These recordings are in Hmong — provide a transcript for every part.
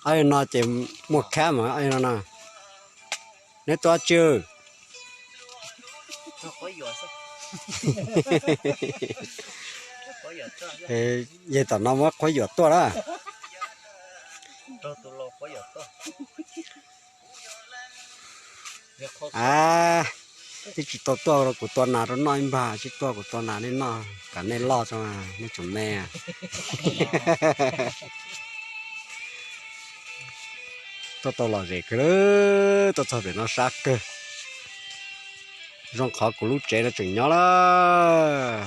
Ob no ces muaj khab mas ob no na. Neb tuaj tsi? Yog tom no muab qhuav yuam tuaj na. A, twb tsis tau tuaj rau kuv tua nas rau noj ib npag, tsis tuaj kuv tua nas nej noj, kom nej loj tso, nej tseem me. Tuaj tau lom zem kawg, tuaj txog pem no sab kawg. Zoo qhov kuv lub tsev no tseem nyob lawm.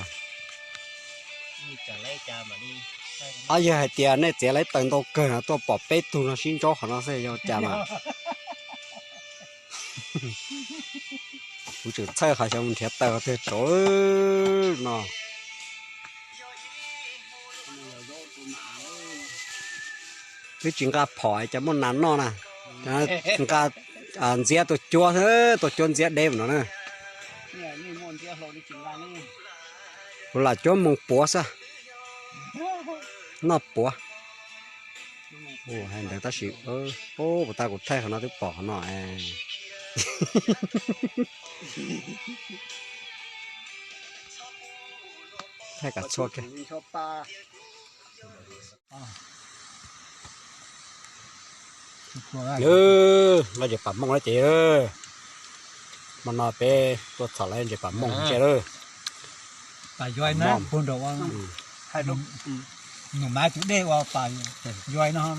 Ob yawg hais tias nej txiav lawv taws ntau kawg no tuaj pom peb tug no sib ntsoov qhov no xwb yog cas mas. Kuv tseem txhawj qhov xyov mus nrhiav taws qhov twg tso no. Twb tsis nqa phom cas muaj nas noj na. Nqa ntxiab tua cuab, tua cuab ntxiab deb no na. Kuv lam cuab moos puav xwb, noj puav. Hais ntawd tab sis puas tas kuv thaij qhov no twb pom qhov no. Thaij kom txhua kiag. Lawm, lawv ntses pam mooj lawm ces, hmo no peb tuaj txhom lawv ntses pam mooj ntsia lawm.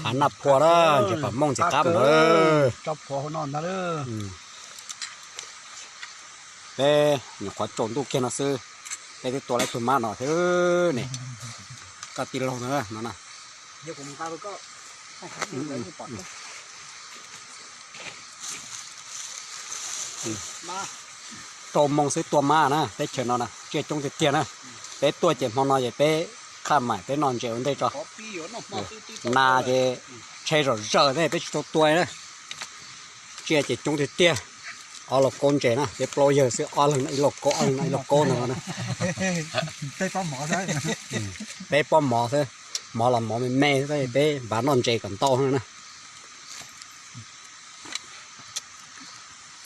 Hav Naj Phua lawm, ntses pam mooj ntxim qab mus lawm. Peb nyuam qhuav tsaus ntuj kiag no xwb, peb twb tua lawv tug mab no thiab ne. Koj tij laug no no na. Rau moos xwb tua mab na, teb chaws no na tsiaj coob tiag tiag na. Peb tuaj ces hmo no ces peb khaj maim peb noj ntses ua ntej tso. Nas ces tshe zom zaws thiab peb tsis tau tua na. Tsiaj ces coob tiag tiag, ob lauj kaub ntses na, peb plaub yawg xwb ob leeg noj ib lauj kaub, ob leeg noj ib lauj kaub ntawd na. Peb pob mov xwb, mov los mov me me xwb, peb npaj noj ntses kom ntau na.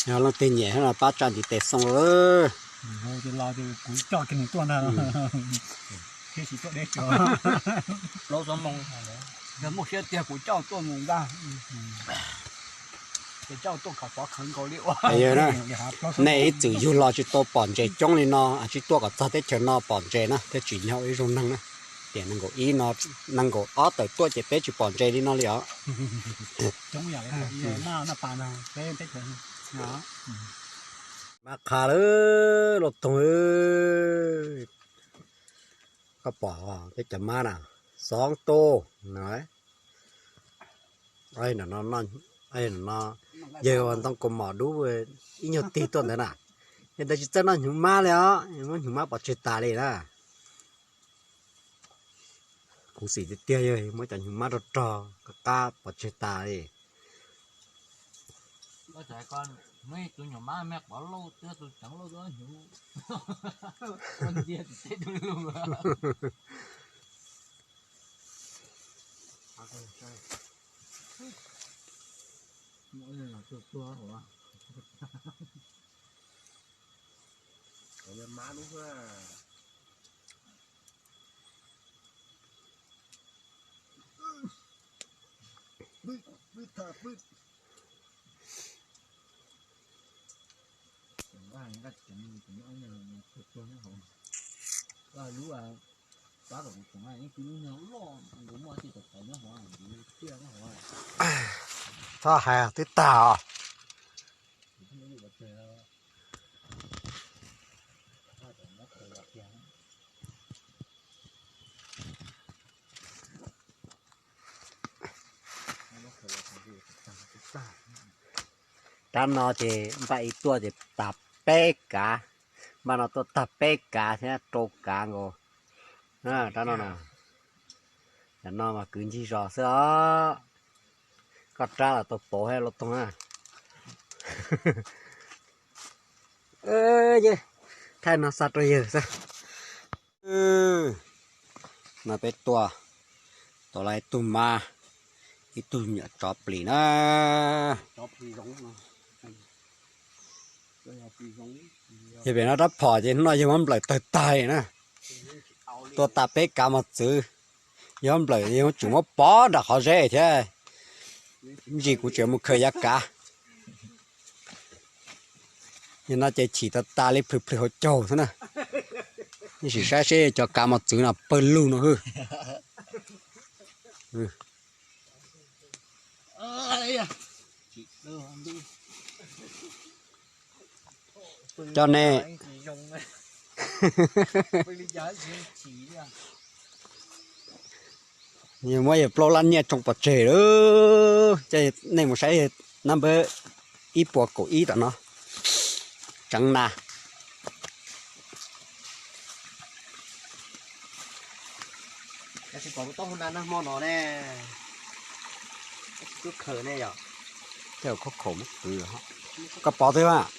Yog leej twg nyiam no pab tsa ntiv tes xoo lawm. Nej ib txwm yug los tsis tau pom ntses coob li no, tsis tuaj kom txog teb chaws no pom ntses na thiaj tsim nyog ua ib zaug neeg na. Tiam nees nkaum ib no, nees nkaum ob tawm tuaj ces peb tsis pom ntses li no li os. Mab qha lawm lauj toog. Koj pom peb cov mab na, xoov tuj no. Yawg ua ntoo kaus mom dub ib nyuag tig tuaj ntawd na. Yog ntawd tsis txawj noj hnyuv mab li os, muab hnyuv mab pov tseg tas li na. Khuv xim tiag tiag, yog muab cov hnyuv mab rog rog qab qab pov tseg tas li. Txhob hais twb tag os. Rab no ces npaj ib tuaj ces tag peb kav, npaj no tuaj tag peb kav thiab rau kav nkaus. Rab no, cov no mas kwv ncig zos xwb os. Koj rab los tau pauv thiab lauj toog na. Thaij no xa rau yawg xwb. No peb tua tau lawm ib tug mab, Ib tug me nyuam tsov plis na. Yog pem no rab phom ces hnub no yawg muab nplawm tawg tag na. Tua tas peb kav mos txwv, yawg muab nplawm yawg tseem muab pov nram qhov zeb thiab. Ib ntsis kuv tseem mus khaws yav kav. Yog no ces chim tas tas li plhws plhws hauv caug xwb na. Sim saib seb cov kav mos txwv no pawg lug no hwj. Coj nej, muab yawg plaub lab nyiaj tsoo pov tseg lawm. Coj nej mus saib nab npawb ib puas kaum ib tom no, tseev nas. Tsis pom kuv tau hauv na hmo no ne, tsis tub khaws ne yom. Tej khauj khaum muab kwv, koj pov twg mas?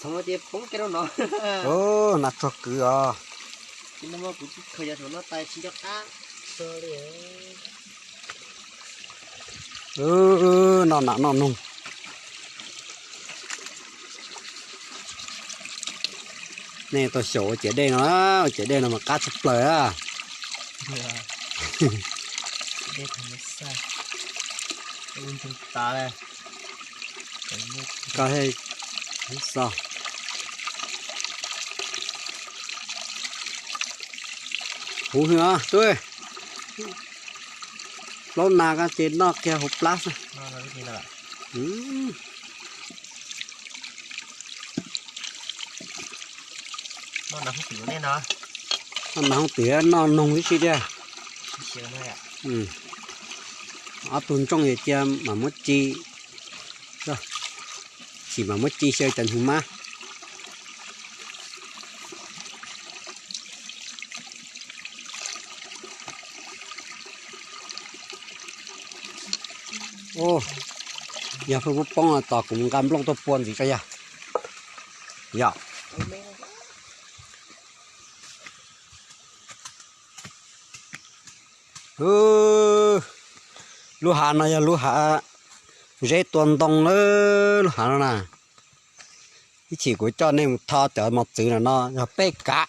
Txhoov tias poob kiag rau no. Nas tsuag kwv os. Kuv tsis khaws yog thaum no tais tsis nco qab. Noj nas noj noog. Nej tau xyaum ua ciav dej no, ua ciav dej no mas qab tshaj plaws a. Koj xo. Huv hwv os tub. Plaub nas koj ces noj kiag hauv plab xwb. Noj nas hooj twm noj noog tib si thiab. Ob tug ntsooj cia mam muab ci, tsis mam muab ci xyaw cov hnyuv mab. Yog pheej poob poob tos kuv mus nqa nplooj tuaj pua ntxiv tso yog. Yog. Lub hav no yog lub hav zeb tua ntoo lawm, lub hav no na. Ib chim kuv coj nej mus tho cov mos txwv no no yog peb kav,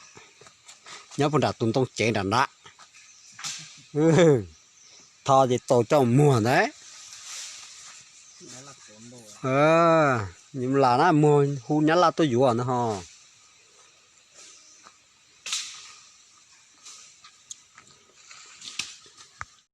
nyob puag nram tus ntoo cev nram nrad. Tho ces txaus coj muag ntag. Lam na muag hu nyab laj tuaj yuav ntag ho.